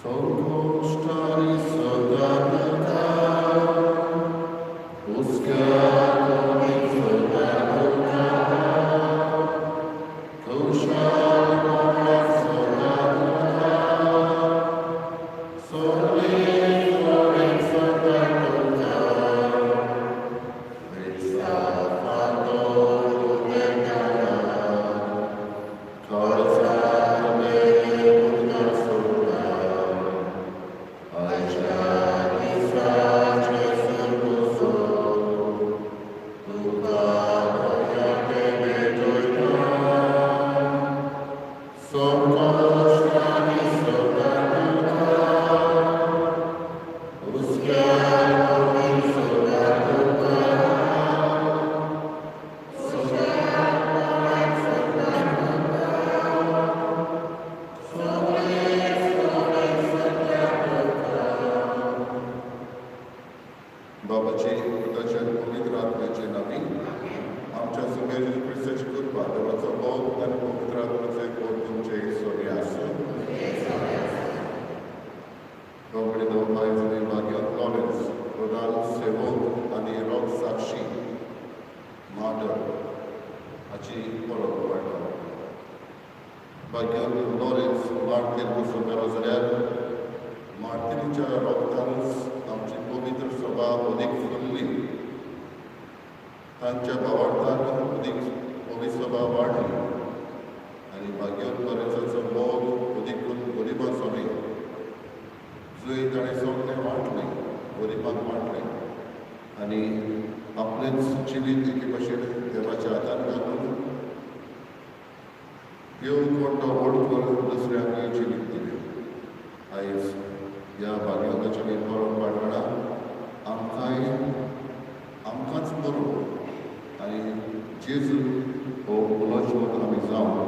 संकश्टांनी सदां नाका, हुस्क्यांतूय सदां नाका, खुशालपणान सदां नाका, सगळें कडेन सदां नाका. क्रिस्ता फांतोड उदेताना, काळजांतलें उदकार सोडटा. आयच्या दिसा जेजू तुजो, तुका दयान भेटयता. संकश्टांनी सदां नाका, हुस्क्यांतूय सदां नाका, खुशालपणान सदां नाका, सगळें कडेन सदां नाका. बाबाची, पुताची आनी पवित्र आत्म्याचे नांवी. आमच्या सोम्या जेजू क्रिस्ताची कृपा, देवाचो मोग आनी पवित्र आत्म्याचो एकवट तुमचे सोबी आसूं. बाबडे आयज आमी भाग्यांत लॉरेन्स, प्रधान सेवक आनी रोग साक्षी, मार्टर हाची परब पाळटा. भाग्यांत लॉरेन्स मार्तीर बसून मेलो जाल्यार मार्तिरीच्या रोगतानूच आमची पवित्र सभा अदीक फुल्ली, तांच्या भावार्थान अदीक पवित्र सभा वाडली आनी भाग्यवंत लॉरेन्साचो मोग अदीक करून गरिबां समेत, जंय ताणें सगळें वांटलें, गरिबांक वांटलें आनी आपलेंच जिवीत एके भशेन देवाच्या हातान घालून देव कोण तो व्हड करून दुसऱ्यांकूय जिवीत दिलें. आयज ह्या भाग्यवंताची आमी परब पाळटना आमकांय आमकांच बरो आनी जेजू हो उलोचवत आमी जावन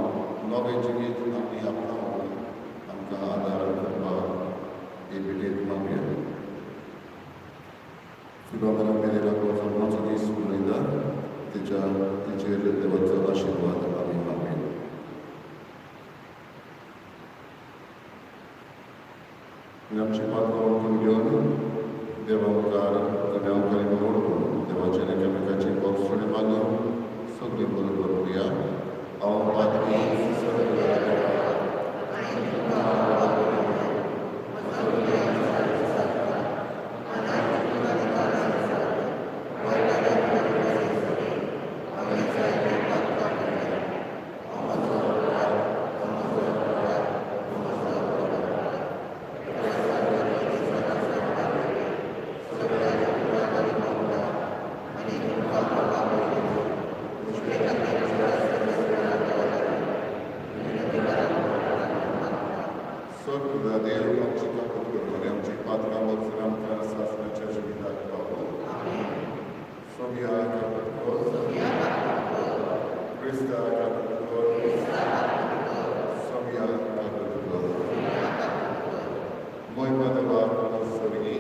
नवें जिवीत आमी आपणावन आमकां आदार करपाक हे भेटेंत मागया. फिलोमेना पेरेरा जल्माचो दीस मनयता, तेच्या तेचेर देवाचो आशिर्वाद आमी मागया. आनी आमची पातकां वळखून घेवन देवा मुखार, गुन्यांव करीन वळखून, देवाच्या एकामेकाची भोगसणी मागून सगळीं बरोबर म्हणया, हांव पातकी. सगळ्या देवा, सगळ्या देव आमची काकूट करूं आनी आमची पातकां भोगसून आमकां सासणाच्या जिविताक पावो. सोम्या काकूट कर. क्रिस्ता काकूट कर. सोम्या काकूट कर. मोहिमा देवाक स्वर्गी.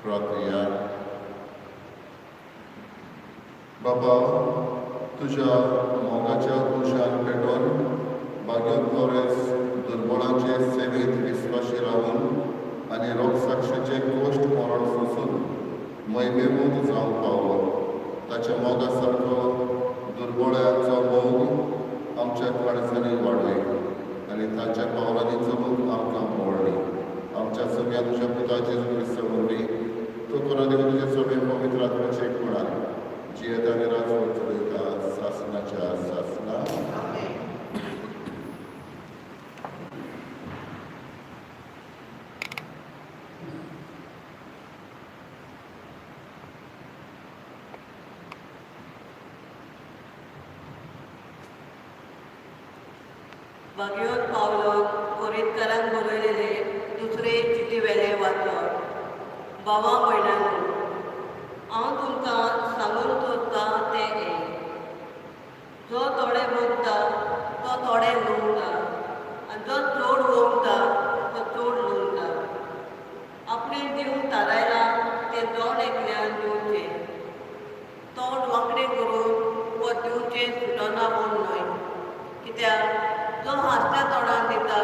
प्रार्थया. बाबा, तुज्या मोगाच्या उज्यान पेटोवन भाग्यवंत लॉरेन्स दुर्बळांचे सेवेंत विस्वाशी रावन आनी रोगसाक्षीचे कश्ट मरण सोंसून महिमेवंत जावंक पावलो. ताच्या मोगा सारको दुर्बळ्यांचो मोग आमच्या काळजांनी वाडय आनी ताच्या पावलांनी चलूंक आमकां मोडली. आमच्या सगळ्या तुज्या पुता जेजू क्रिस्ता वरवीं, तो करून देव तुज्या सगळे पवित्र आत्म्याचे एकपणान जियेता आनी राजवट चलयता सासनाच्या सासना. आमेन. भाग्योत पावलोन कोरिंतकारांक बरयलेले दुसरे चिटी वेले वाचप. भावा भयणांनो, हांव तुमकां सांगूंक सोदतां तें हें, जो थोडे भोगता तो थोडे लुंवता आनी जो चड वोंवता तो चड लुंवता. आपणें दिवंक थारायलां तें जण एकल्यान दिवचें. तोंड वांकडें करून वो दिवचें सुटना म्हूण न्हय, कित्याक जो हांसत्या तोंडान दिता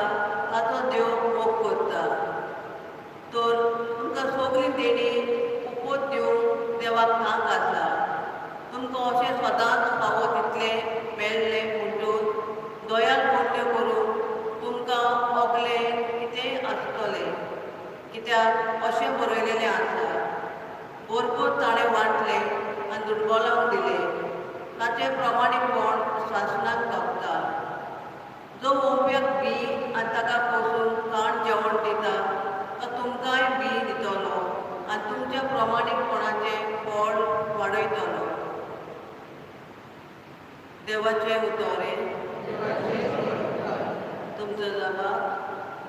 ताचो देव मोग करता. तर तुमकां सगळीं देणी उपत दिवंक देवाक तांक आसा. तुमकां अशें सदांच फावो तितलें मेळ्ळें म्हणटूच दयाल पुण्य करून तुमकां ओगलें कितेंय आसतलें, कित्याक अशें बरयलेलें आसा, भरपूर ताणें वांटलें आनी दुर्बलांक दिलें. ताचें प्रमाणीकपण सासणाक तगता. जो ओंप्याक बी आनी ताका पोसून खाण जेवण दिता तो तुमकांय बी दितलो आनी तुमच्या प्रमाणीकपणाचें फळ वाडयतलो. देवाचें उतर. तुमचो जबाब.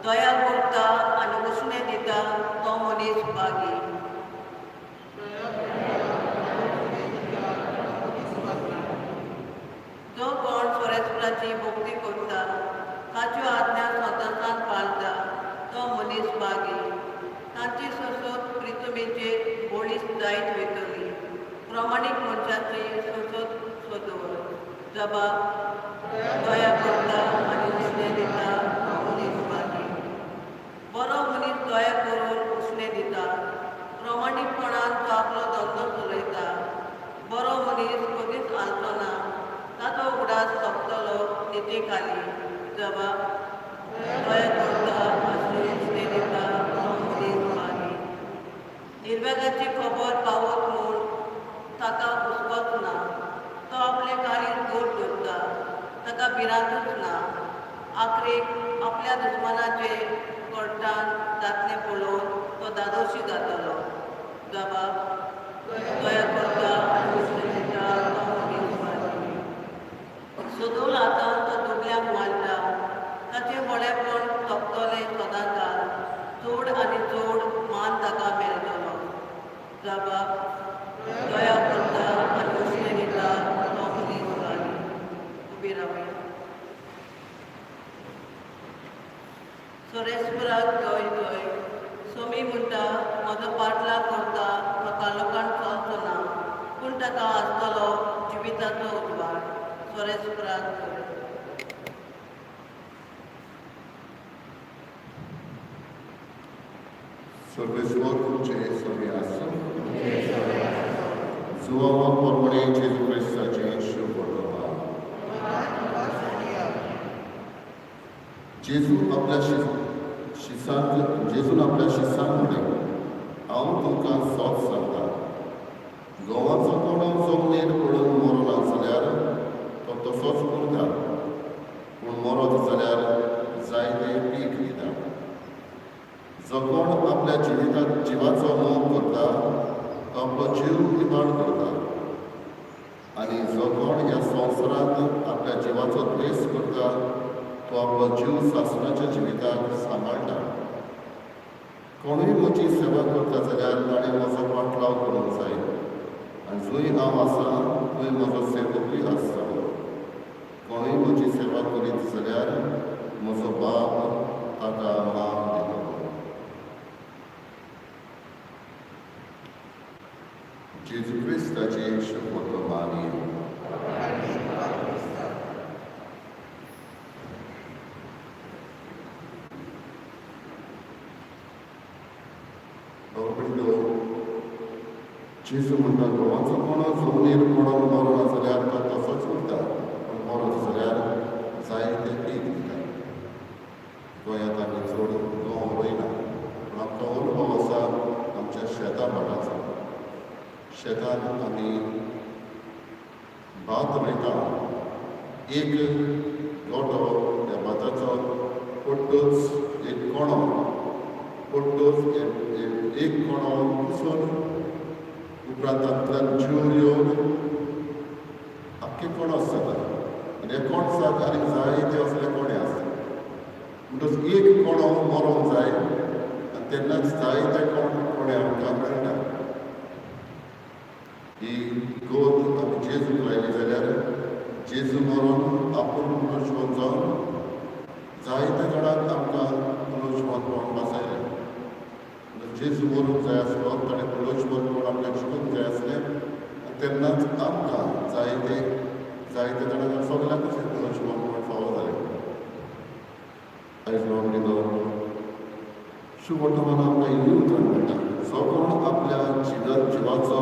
दया करता आनी उश्णें दिता तो मनीस बागी. जो कोण परस्पराची भक्ती करता, ताच्यो आज्ञा स्वतासान पाळटा तो मनीस बागी. तांची सोसत प्रितुमेचेर बळीस जायत वयतली. प्रमाणीक मनशाची सोसत सोदवत. जबाब. दया करता आनी उश्णें दिता तो मनीस बागी. बरो मनीस दया करून उश्णें दिता. प्रमाणीकपणान तो आपलो धंदो चलयता. बरो मनीस कदीच हालचो ना. ताचो उगडास सोंपतलो निती खाली. जबाब. दया करता आनी उश्णें दिता तो मनीस बागी. निर्वेगाची खबर पावत म्हूण ताका हुस्कोच ना. तो आपलें काळीज गोड दवरता. ताका भिरांतूच ना. आखरेक आपल्या दुस्मानाचे कोर्टान जातलें पळोवन तो धादोशी जातलो. जबाब. दया करता आनी उश्णें दिता तो मनीस बागी. सदोल हातान तो दुबल्यांक वांट्टा. ताचें बरेपण तगतलें सदांकाळ. चड आनी चड मान ताका मेळटलो. जबाब. दया करता आनी उश्णें दिता तो मनीस बागी. उबी रावया. सोरेस्पराक जय जय. सोमी म्हणटा, म्हजो पाटलाग करता तो कालोकान चलचो ना, पूण ताका आसतलो जिविताचो उजवाड. सोरेस्पराक जय. सर्वेश्वर तुमचे सगळे आसूं. जुवावा परमणे जेजू क्रिस्ताचें शुभ वर्तमान. जेजू आपल्या शिसांक जेजून आपल्या शिसांक म्हणलें, हांव तुमकां सत सांगता, गंवाचो कोणो जमनीर पडून मरना जाल्यार तो तसोच उरता, पूण मरत जाल्यार जायतें पीक दिता. जो कोण आपल्या जिवितात जिवाचो मोग करता तो आपलो जीव इबाड करता, आनी जो कोण ह्या संवसारांत आपल्या जिवाचो द्वेस करता तो आपलो जीव सासणाच्या जिविताक सांबाळटा. कोणूय म्हजी सेवा करता जाल्यार ताणें म्हजो पाटलाव करूंक जाय, आनी जंय हांव आसा थंय म्हजो सेवकूय आसतलो. कोणूय म्हजी सेवा करीत जाल्यार म्हजो बाप ताका मान दितलो. जेजू क्रिस्ताचें शुभ वर्तमान. जेजू म्हणटा, गंवाचो कोणो जमनीर पडोन मरना जाल्यार तो तसोच उरता, पूण मरत जाल्यार जायतें पीक दिता. गोंयांत आमी चड गंव रोयना, पूण आमकां अनुभव आसा आमच्या शेता भाटाचो. शेतांत आमी भात रोयता. एक गोटो त्या भाताचो पडटूच एक कोणो पडटूच एक कोणो कुसून उपरांत तातूंतल्यान ज्यूर येवन आख्खे कोणो जाता, आनी ह्या कोणसाक आनीक जायते असले कोणे आसता. म्हणटच एक कोणो मरोंक जाय आनी तेन्नाच जाय ते कोण कोणे आमकां मेळटा. ही गोत आमी जेजूक लायली जाल्यार जेजू मरोन आपूण पुनर्जिवन जावन जायत्या जाणांक आमकां पुनर्जिवनपण वाचयलें. जेजू मरूंक जाय आसलो, ताणें पुनर्जिवनपण आमकां जिवूंक जाय आसलें आनी तेन्नाच आमकां जायते जायते जाणांक सगल्यांकूच हें पुनर्जिवनपण फावो जालें. आयज बाबडीलो शुवर्तमान आमकां इल्ली उतरां मेळटा. जो कोण आपल्या जिवाचो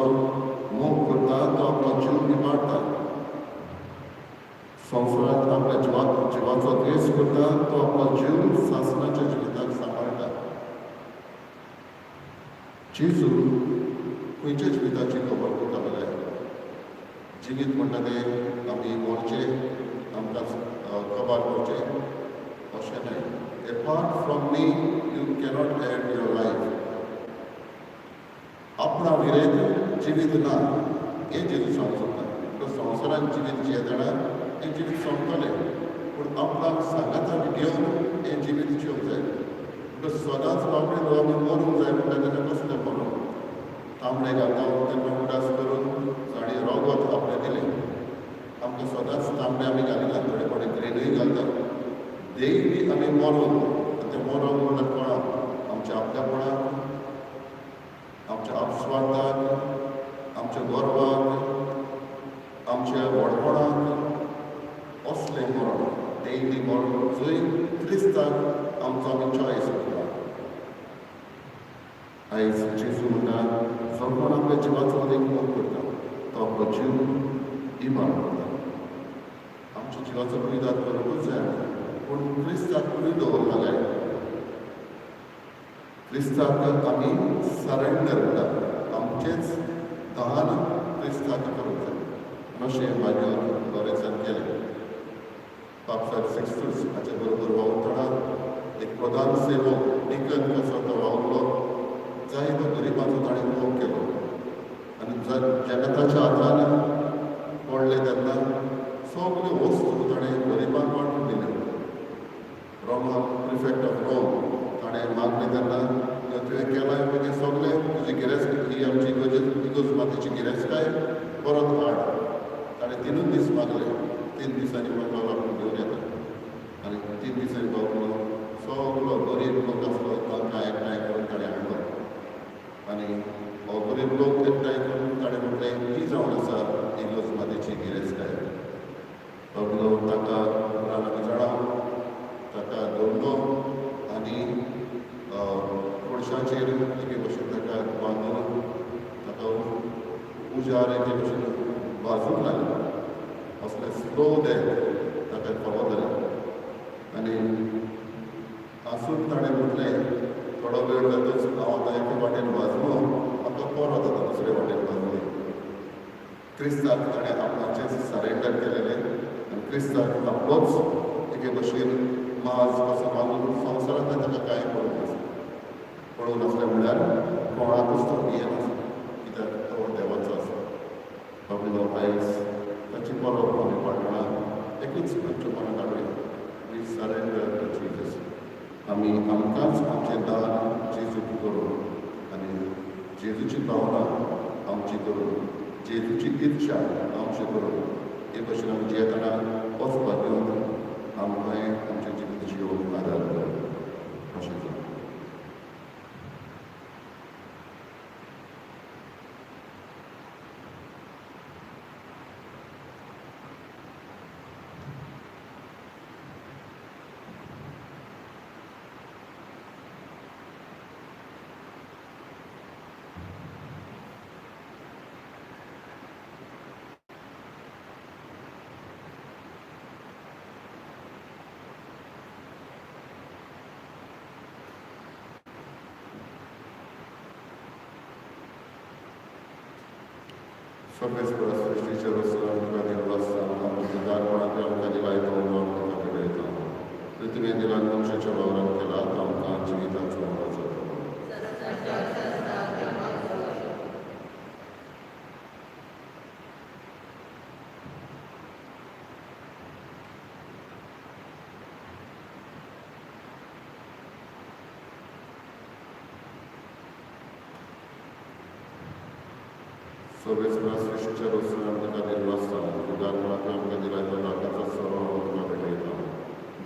मोग करता तो आपलो जीव इबाडटा. संवसारांत आपल्या जिवाचो द्वेश करता तो आपलो जीव सासणाच्या जिविताक सांबाळटा. जेजू खंयच्या जिविताची खबर करता जाल्यार जिवीत म्हणटा तें आमी मरचें, आमकां कबार करचें अशें न्हय. Apart from me you cannot add your life. आपणा विरयत जिवीत ना हें जेजू सांगूंक सोदता. तो संवसारांत जिवीत जियेतना हें जिवीत सोंपतलें, पूण आपणाक सांगाताक घेवन हें जिवीत जिवंक जाय. म्हणटच सदांच बाबडे आमी मरूंक जाय म्हणटा तेन्ना कसलें मरोंक तांबडे घालता तेन्ना उडास करून ताणें रगत आपलें दिलें. आमकां सदांच तांबडे आमी घालिना, थोडे फावटी ग्रिनूय घालतात. डेली आमी मरोन, तें मरोंक म्हणल्यार कोणाक? आमच्या आपल्यापणाक, आमच्या अपस्वार्थाक, आमच्या गर्वाक, आमच्या व्हडपणाक, असलें मरण डेली मरण जंय क्रिस्ताक आमचो आमी चॉयस करता. आयज जेजू म्हणटा, जो कोण आपल्या जिवाचो एक मोग करता तो आपलो जीव इबाड करता. आमच्या जिवाचो कुयदाद करूंकूच जाय आमी, पूण क्रिस्ताक खंय दवरला काय? क्रिस्ताक आमी सरेंडर म्हणटा, आमचेच दान क्रिस्ताक करूंक जाय. अशें मागीर लॉरेन्सान केलें. पापसार सिक्स्तूस हाचे बरोबर वावुरतना एक प्रधान सेवक डिकन कसो तो वावुरलो. जायतो गरिबांचो ताणें मोग केलो आनी जेन्ना ताच्या हातान पडलें तेन्ना सगल्यो वस्तू ताणें गरिबांक वांटून दिल्यो. रोमन प्रिफेक्ट ऑफ रोम ताणें मागलें तेन्ना, तुवें केलां मागीर सगळें तुजी गिरेस्त ही आमची इगर्ज मातेची गिरेस्तकाय परत हाड. ताणें 3 दीस मागले. 3 दिसांनी बाबा आपूण घेवन येता आनी 3 दिसांनी बाबलो सगलो गरीब लोक आसलो तांकां एकठांय करून ताणें हाडलो आनी हो गरीब लोक एकठांय करून ताणें म्हटलें, ही जावन आसा इगर्ज मातेची गिरेस्तकाय. बाबलो ताका उपरांत आमी जाणा ताका दवरलो आनी कोळशाचेर एके भशेन ताका बांदून ताका उजार एके भशेन भाजूंक लागलो. असलें स्लो डेथ ताका फावो जालें आनी आसून ताणें म्हटलें, थोडो वेळ जातच हांव आतां एके वाटेन भाजलो, म्हाका परत आतां दुसरे वाटेन भाजलें. क्रिस्ताक ताणें आपणाचें सरेंडर केलेलें आनी क्रिस्ताक आपलोच एके भशेन माज कसो बांदून संवसारांतलें ताका कांय पडूंक नासलें. पडूंक नासलें म्हणल्यार कोणाकूच तो भियेनासलो, कित्याक तो देवाचो आसा. बाबडो आयज ताची परब आमी पाळटना एकूच आमच्या मनांत हाडुया, we surrender to Jesus. आमी आमकांच आमचें दान जेजूक करून आनी जेजूची भावना आमची करून, जेजूची इच्छा आमची करून हे भशेन आमी जियेतना वचपाक घेवन आमकां आमचें जिवीत जियोवंक आदार करूं अशें जावं. सर्वेस्परा सृश्टीचे रचना तुका दिल्लो आसा, आमच्या दारपणांतल्यान आमकां दिला तो आमकां मेळयता. पृथ्वी दिला मनशाच्या वावरान केला तो आमकां जिविताचो वावर जाता. सर्वेस्परा सृश्टीच्या रोसण्यान तुका दिल्लो आसा तुका कोणाक आमकां दिला तो दाकाचो सरो तुका भेटयता.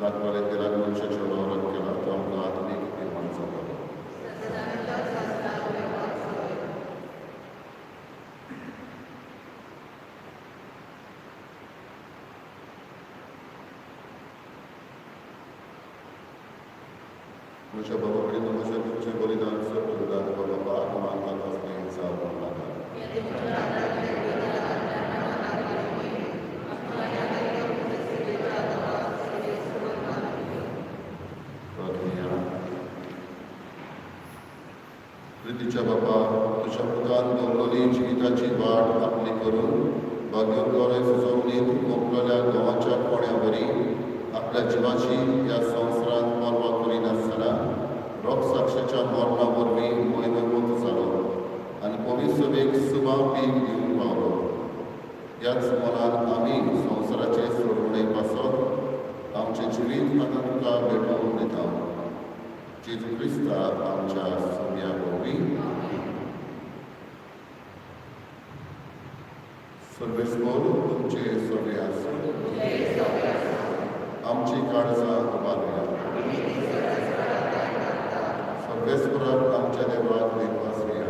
दाखवाले तेलान मनशाच्या वावरात केला तो आमकां आत्मीक निर्माण जाता. म्हज्या बाबा कडेन म्हज्या तुमचें बलिदान बलिदान बाबा मानतात असलें जावं नाका. प्रितीच्या बापा तुज्या पुतान दवरलेली जिविताची वाट आपली करून भाग्योन लॉरेन्स जमनीत मोखलेल्या गंवाच्या कोण्या वरी आपल्या जिवाची ह्या संवसारांत पर्वा करिनासतना रोगसाक्षाच्या मरणा वरवीं मोहिमेवंत जालो आनी पवित्र सभेक सुबा पीक दिवंक पावलो. ह्याच मनान आमी संवसाराचे सोडवणे पासत आमचें जिवीत आतां तुका भेटोवन दिता. जेजू क्रिस्ता आमच्या सोम्या वरवीं. सर्वेस्पर तुमचे सगळे आसूं. आमची काळजां उबारुया. सर्वेस्पराक आमच्या देवाक दिनवासया.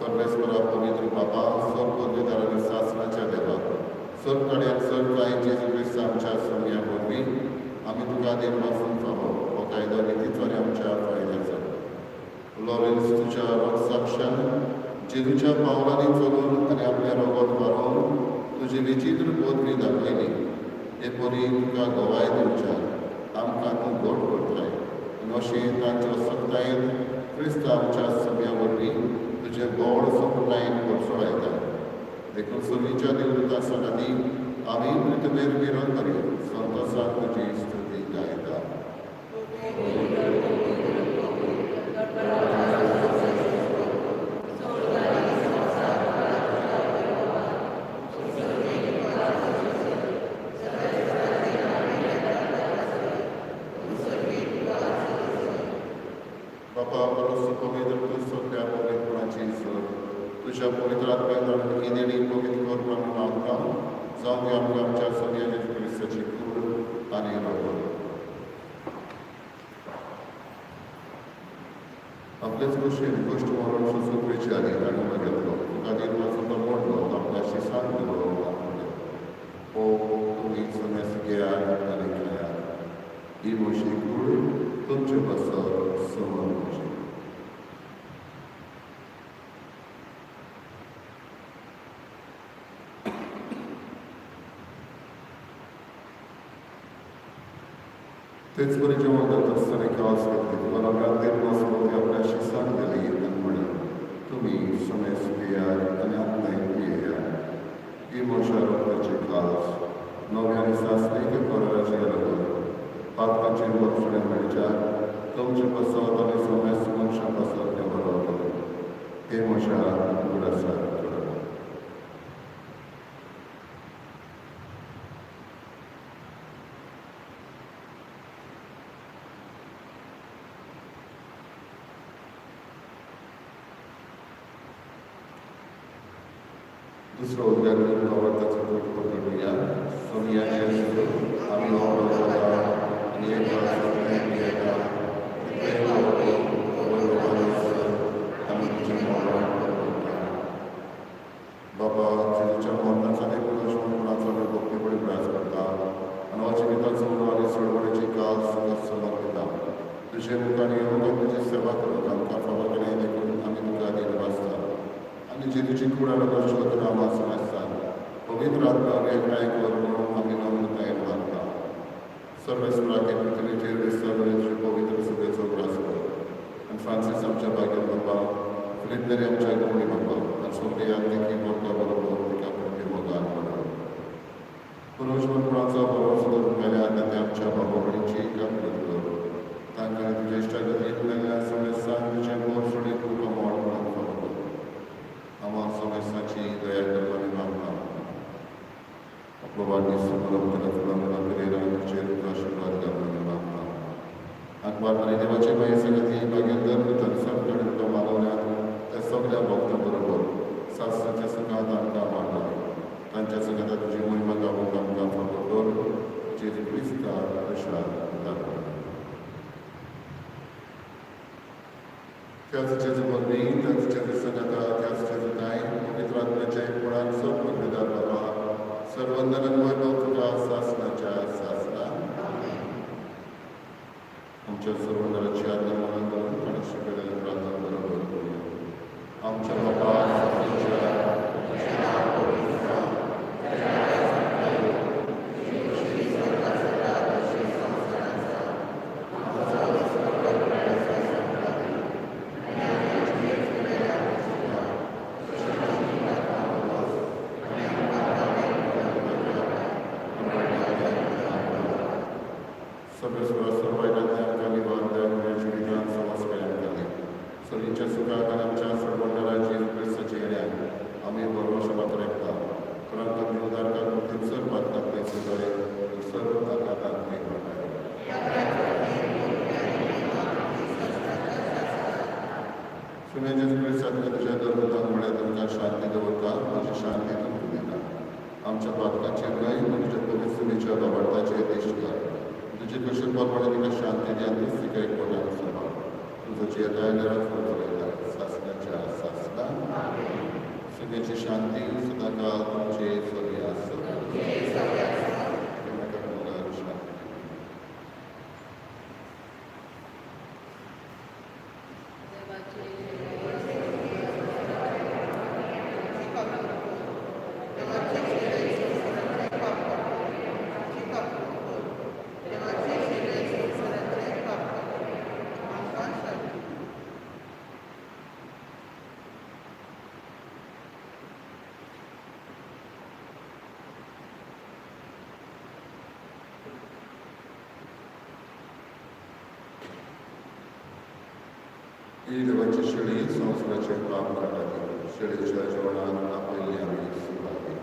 सर्वेस्परा पवित्र बाबा सर्व पदवीदार आनी सासणाच्या देवाक सर्व कड्यान सर्व कांय जेजू क्रिस्त आमच्या सोम्या वरवीं आमी तुका दिनवासून फावो हो कायदो नितीचो आनी आमच्या फायद्याचो. लॉरेन्स तुज्या रोगसाक्षान जेजूच्या पावलांनी चलून आनी आपल्या रोगत मारून तुजी विचित्र पदवी दाखयली. हे परी तुका गवाय दिवच्या आमकां तूं घट करताय आनी अशें तांच्या सक्तायेन क्रिस्त आमच्या सभ्या वरवीं तुजें गोड सपुतायेन कोसळायता. देखून समीच्या देवता सगांनी आमी पृथ्वीर निरंतर संतोषान तुजी स्तुती गायता. बापा परस पवित्र तूं सगळ्या पवित्रपणाची सर तुज्या पवित्र आत्म्यान ही देणी पवित्र कर आमी मागता. जावं दी आमकां आमच्या सगळ्या जेजू क्रिस्ताची कूड आनी रगत. आपलेच भशेन कश्ट मरण सोंसून वेचे आदी ताणें घेतलो. तुका दिनवासून तो मोडलो आपल्या शिसान दिलो. हो तुमी समेस घेयात आनी खेयात. ही म्हजी कूड तुमचे पासत समर म्हजी. तेच परी जेवण करता आसतना कास घेतली तुका नव्यान दिनवास ती आपल्या शिसान दिली आनी म्हणलें, तुमी समेस पियात आनी आपणाक पियेयात. ही म्हज्या रगताची कास नव्या आनी सासणीक कराराचें रगत पातकाचें बक्षणें मेळच्याक तुमचे पासत आनी समेस्त मनशां पासत तें बरोवतलें. हें म्हज्या उगडासाक करात. दुसरो उद्गार करून आवडताचो पोट पकडुया. सोनिया जेजू आमी हो जाता आनी एक सगळें पियेता तितलें फावटी आमी तुजें मरण करता. बाबा जेजूच्या मरणाचो आनी पुनर्जीवनपणाचो आमी भक्तीपणी प्रयास करता आनी हो जिविताचो आनी सोडवणेची काल तुका समर्पिता. तुजे मुखार येवंक आनी तुजी सेवा करूंक आमकां फावो केलें देखून आमी तुका दिनवासता. आनी जेजूची कूड आनी रगत आमकां समजता पवित्र आत्म्याक एकठांय कर म्हणून आमी नम्रतायेन मागता. सर्वेस्पराक हे पृथ्वीचेर विस्तार तुजे पवित्र सभेचो उगडास कर आनी फ्रांसीस आमच्या भाग्य बाबा, फिलीप नेरी आमच्या गुमणी बाबा आनी सगळी यादनिकी वर्गा बरोबर तिका पृथ्वी मोगान वाडोवं. पुनर्जीवनपणाचो भरवंसो धरून मेल्या आनी ते आमच्या बाबा कडेनची काकूट कर. तांकां तुज्या इश्टागतीन मेल्ल्या समेस्तांक तुजें बोरसुणें तुका मोड म्हणून फावो कर. आम्हा समेस्तांची दया कर आमी मागता. आपलो वाडदीस मनोवतल्या फुलां पिरेरा तुजेर तुका आशिर्वाद घालून आमी मागता. आंकवार आनी देवाचे माये संगती भाग्यंदर तर सगळे तुका मानवल्यात त्या सगळ्या भक्तां बरोबर सासणाच्या सुखांत आमकां मागता तांच्या संगाता तुजी मोहिमा गावूंक आमकां फावो कर जेजू क्रिस्ता अशा दाखय. त्याच जेजू वरवीं त्याच जेजू संगाता त्याच जेजू ताय पवित्र आत्म्याच्या एकपणान सब पदवीदार बाबा सर्वंदन वैभव तुका सासणाच्या सासणा. आमच्या सर्वंदराची आज्ञा म्हणून करून शिकयलेल्या प्रार्थना बरोबर करूया. आमच्या बाबा तुझ्या शांती दवरता म्हजी शांती तुमकां दिता. आमच्या पातकाचेर न्हय पूण तुज्या पवित्र सुनेच्या बाबार्थाचेर देश कर. तुजे कशे प्रमाणे तिका शांती दी आनी तीच तिका एकवटान सांबाळ. तुजो चेताय चलयता सासणाच्या सासणा. सुनेची शांती सदांकाळ तुमचे सगळे आसत. शांती. ही देवाची शेळी संवसाराचे पाप काडटा. शेळीच्या जेवणान आपयल्ली आमी सुवाती.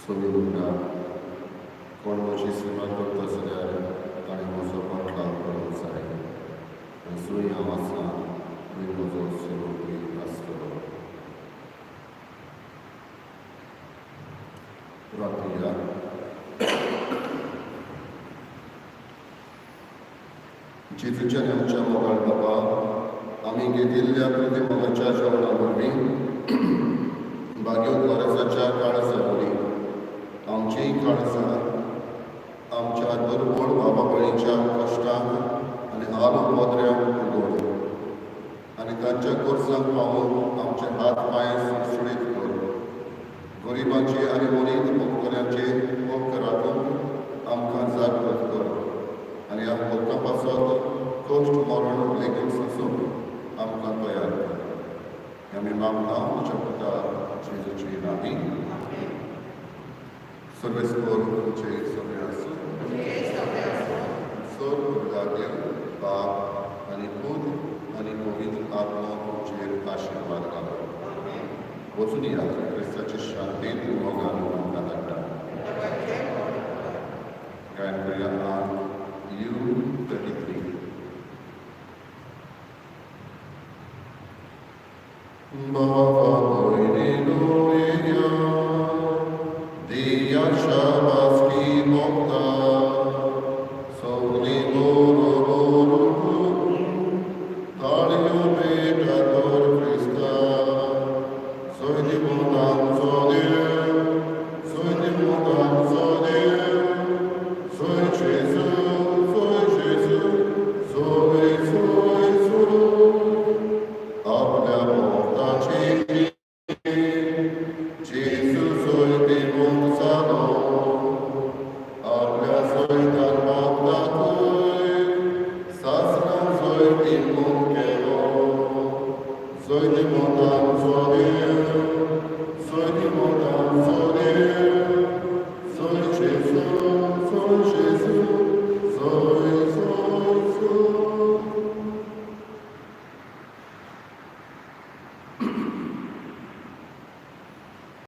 सोमी म्हणटा, कोण म्हजी सेवा करता जाल्यार ताणें म्हजो फाटलाव करूंक जाय आनी जंय हांव आसा थंय म्हजो सेवकूय आसतलो. प्रार्थुया. जेजूच्या आनी आमच्या मोगाळ बाबा, आमी घेतिल्ल्या कृती मोगाच्या जेवणा वरवीं भाग्योत लोरेसाच्या काळजा वरी आमचीय काळजां आमच्या दुर्बळ बाबा भयणीच्या कश्टांक आनी हाल उपद्र्यांक उगड आनी तांच्या गरजांक पावून आमचे हात पांय सुळसुळीत कर. गरिबांचे आनी मनीत भोगतल्यांचे उपकार राखूंक आमकां जागृत कर आनी ह्या भोगता पासत कश्ट मरण लेगीत सोंसूंक आमकां तयार कर. हें आमी मागता तुज्या पुता जेजूचे नांवी. सर्वेस्पर तुमचे सगळे आसूं. सर देव बाप आनी पूत आनी पवित्र आत्मो तुमचेर आशिर्वाद घालो. वचून या. क्रिस्ताचे शांतीन मोगान तुमकां धाडटा. गायन करूया आंक you 33. बाबा भयणीनो येया, दिया शाबासकी मोगता. सगलीं बरोबर उठून ताळयो पेटा तर क्रिस्ता. जय दिवंत आमचो देव, जय दिवंत आमचो देव, जय जेजू, जय जेजू, जय जय जय. आपल्या भक्ताची जेजू जैतिवंत जालो. आपल्या जैतान भक्ताकूय सासणां जैतिवंत केलो. जैतिवंत आमचो देव.